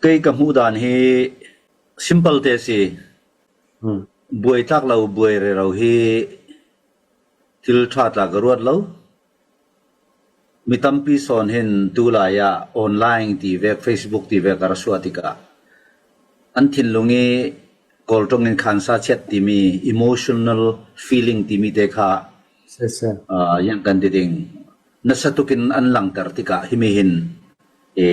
Kei ka hmuh dan hi simple te si. Buai tlak lo buai rero hi thil ṭha tla ka ruat lo. Mi tampi sawn hin tulai ah online ti vek Facebook ti vek a ra suah tikah an thinlung i Kawlṭong in khansa chiat timi emotional feeling timi te kha yang kan ti ding nasa tukin an langhter tikah himi hin i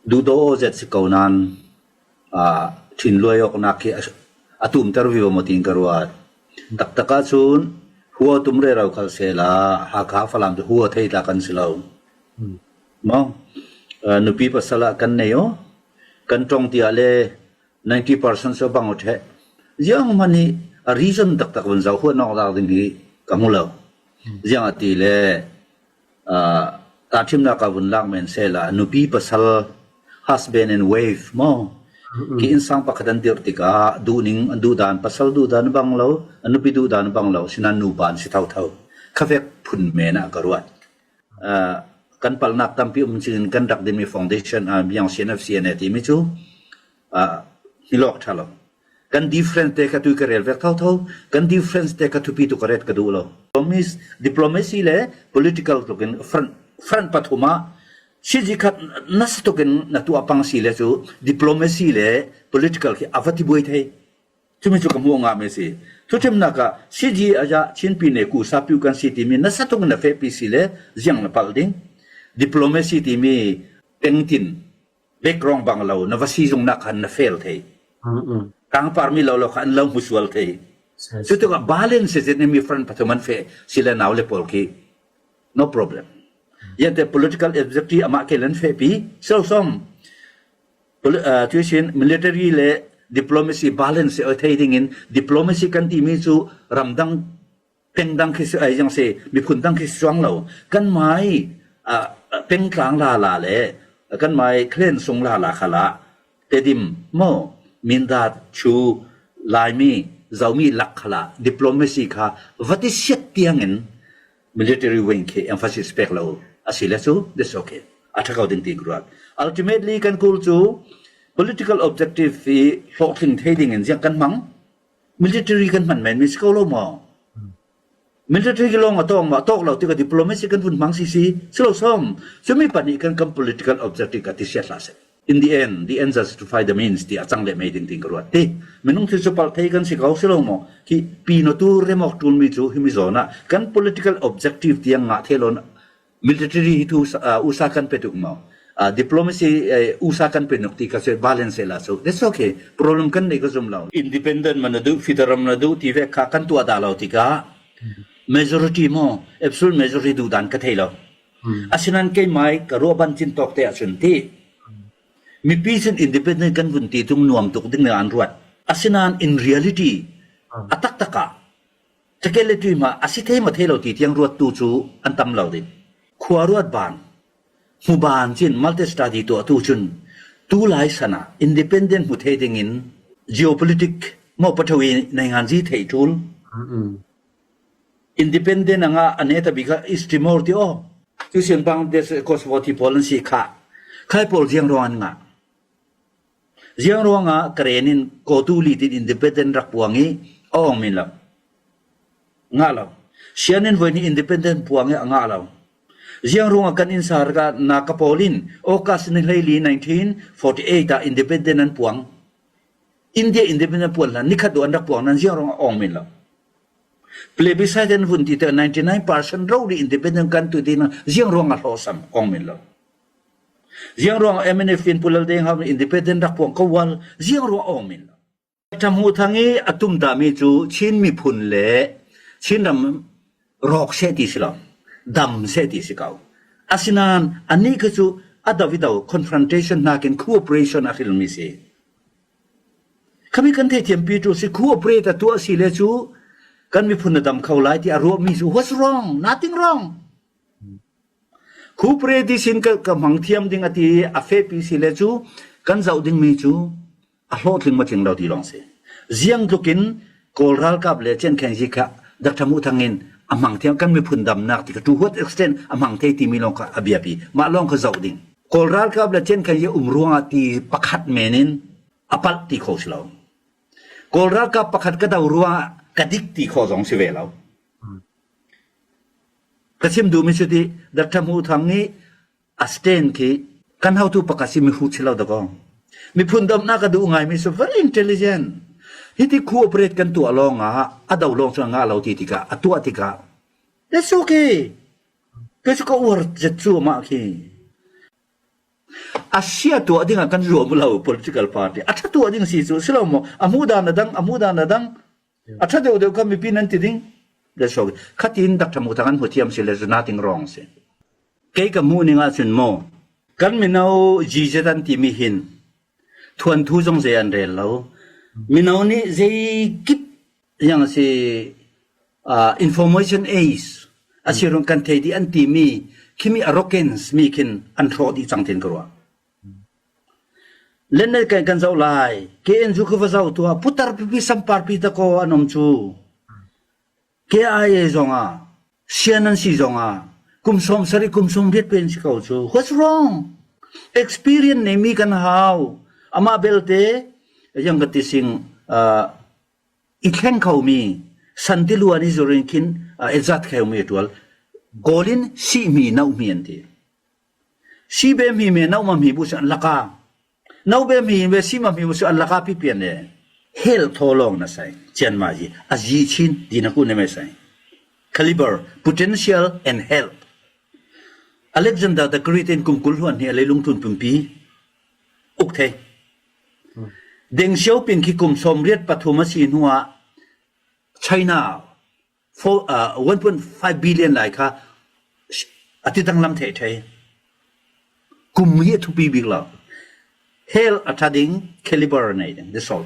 duhdaw zet si ko nain ṭhinluai awknak khi a tumter vivo maw tiin ka ruat. Taktak ahcun hua tum rero khal sehla Hakha Falam cu hua thei tla kan si lo. Maw? Nupi pasal ah kan nei aw. Kan tong tiah le 90% so bang ṭheh. Ziang hmanh hi a reason taktak vun zoh huat nok ding hi ka hmu lo. Ziang a ti le Tahṭhimnak ah vun lak men sehla nupi pasal husband and wife maw ki innsang pakhat an dirh tikah duhning an duhdan pasal duhdan a bang lo a nupi duhdan a bang lo asinain nupa an si thotho. Khavek phun men ah ka ruat. Kan palhnak tampi um cun kan rak dinmi foundation biang CNF CNA timi cu hnilawk ṭha lo. Kan difference te kha tui ka rel vek thotho. Kan difference te kha thupi tu ka ret ka duh lo. Diplomacy le political tluk in front front pathum ah sizi khat nasa tuk in na tuah pang si le cu diplomacy le political khi a va ti buai thei. Cumi cu ka hmuh ngah mi si. Thuthimnak ah CG aja Chinpi ne ku sapiu kan si timi nasa tuk in na fehpi si le ziang na palh ding. Diplomacy timi pengtin background bang lo na va si zung nak khan na fail thei. Tangpar mi lo lo kha an lo hmu sual thei. Cu tikah balance zet mi front pathum an fe si le nau le pawl khi no problem. Yante political objective amah ke lan fe pi so som tuisin military le diplomacy balance thei ding in diplomacy kan ti mi cu ramdang pengdang khi si ai jang si miphun dang khi si chuang lo kan mai pengtlang la la le kan mai clan sung la la khala tedim mo mindat chu laimi zomi lak khala diplomacy kha vati siat tiang in military wing khi emphasis pek lo asi le cu this okay a tha ko ding ti ruat ultimately kan kul cu political objective i hlawhtling thei ding in ziang kan hmang Military kan hman men mi si ko lo maw? Military lawng a tawng ma tawk lo tikah diplomacy kan vun hmang si si si lo som. Cumi pahnih kan kan political objective ka ti sia hlah seh. In the end, the end justify the means ti a cang le mei ding ting ka ruat ti. Minung thil cu pal thei kan si ko si lo maw? Hi pi no tu remok tul mi cu himi zawn ah kan political objective tiang ngah the lon Military hi tu USA kan pe tuk maw? Diplomacy USA kan pe nuk ti ka se balance la so that's okay. Problem kan nei ka zum lo. Independent man na duh, federal na duh ti ve kha kan tuah da lo tikah majority mo absolute majority duh dan ka thei lo. Asinan keimai ka ruah ban cin tawk te ahcun ti mipi cun independent kan vun ti tung nuam tuk ding an ruat. Asinain in reality a taktak ah Cakeh le tui ma a si thei ma thei lo ti tiang ruattu cu an tam lo ding. Khua ruat ban, hmu ban cin multi study tuahtu cun tu lai san ah independent hmu thei ding in geopolitic mo pathawi nei ngan zi thei tul. Independent anga ane ta bika East Timor ti o. Tu sian Bangladesh Kosovo ti pawl an si kha. Khai pawl jiang ruang an nga. Ziang ruangah Karen in Kawtu tin independent rak puang i a ong men lo. Ngah lo. Sianginn voi nih independent puang i a ngah lo. Ziang ruangah kan inn sar ka na ka pawl in August ni hleili 1948 ah independent an puang. India independent puan hlan nikhat du an rak puang nan ziang ruangah ong men lo. Plebiscite an vun ti te 99% ro ri independent kan tu ti na ziang ruangah hlawsam ong men lo. Ziang ruang MNF in Pu Lal Deng Hau nih independent rak puang ko wal ziang ruang a um in. Ṭamhu thang i a tum dami cu Chin miphun le Chinram rawk seh ti si lo, dam seh ti si ko. Asinain anih kha cu a do i do confrontation nakin cooperation a hrilmi si. Khami kan theithiam pi tu si cooperate a tuah si le cu kan miphun a dam kho lai ti a ruahmi cu what's wrong? Nothing wrong. Khupreti sin ka hmang thiam ding a ti i a fehpi si le cu kan zoh dingmi cu a hlawhtling maw tling lo ti lawng si. Ziang tluk in Kawl ralkap le Ciankhengzi kha Dr. Mu Thang in a hmang thiam kan miphun damnak ti kha to what extent a hmang thei timi lawng kha a biapi. Mah lawng kha zoh ding. Kawl ralkap le Chen Kai um ruangah ti pakhat men in a palh ti kho si lo. Kawl ralkap pakhat ka do ruangah ka dik ti kho zong si ve lo. Ka chim duhmi cu ti Dr. Hmu Thang nih a stand khi kan hotu pakhat si mihrut si lo dakaw. Miphun domhnak a duh ngaimi cu very intelligent. Hiti cooperate kan tuah lawng ah a do lawng cu a ngah lo ti tikah a tuah tikah that's okay. Kei cu ka uar zet cu amah khi. A sia tuah ding ah kan zuam lo political party. A ṭha tuah ding si cu si lo maw? A hmuh dan a dang, a hmuh dan a dang. A ṭha deuhdeuh kha mipi nan ti ding. That's okay. Khatin Dr. Mu Thang an hmu thiam si le nothing wrong si. Kei ka hmuh ning ahcun maw kan mino GZ an timi hin thuanthu zong zei an rel lo. Mino nih zeikip yang si uh, information age a si rung kan thei dih an timi khimi arrogance mi khin an hrawh dih cang tin ka ruah. Len kan kan zoh lai. KN zu khu va zoh tuah. Putar pipi sampar pi ta ko an um cu. KIA zong ah sian an si zong ah kum sawm sarih kum sawm riat pen si ko cu. What's wrong? Experience nei mi kan hau. Amah belte yang ka ti sing uh, i thleng kho mi santiluan i zurin khin uh, ezat kheu mi tual. Golin si mi nau mi an ti. Si be mi me no ma mi bu an laka no be mi me si ma mi bu an laka pi pian ne hel tho long na sai chian ma ji a ji chin di na ku ne me sai caliber potential and health Alexander the Great in kum kul huan hi a leilung thun pumpi uk the Deng Xiaoping khi kum 83 a si hnu ah China 1.5 billion lai kha a ti danglam thei thei. Kum hi a thupi bik lo. Hell a tha ding caliber nei ding this all.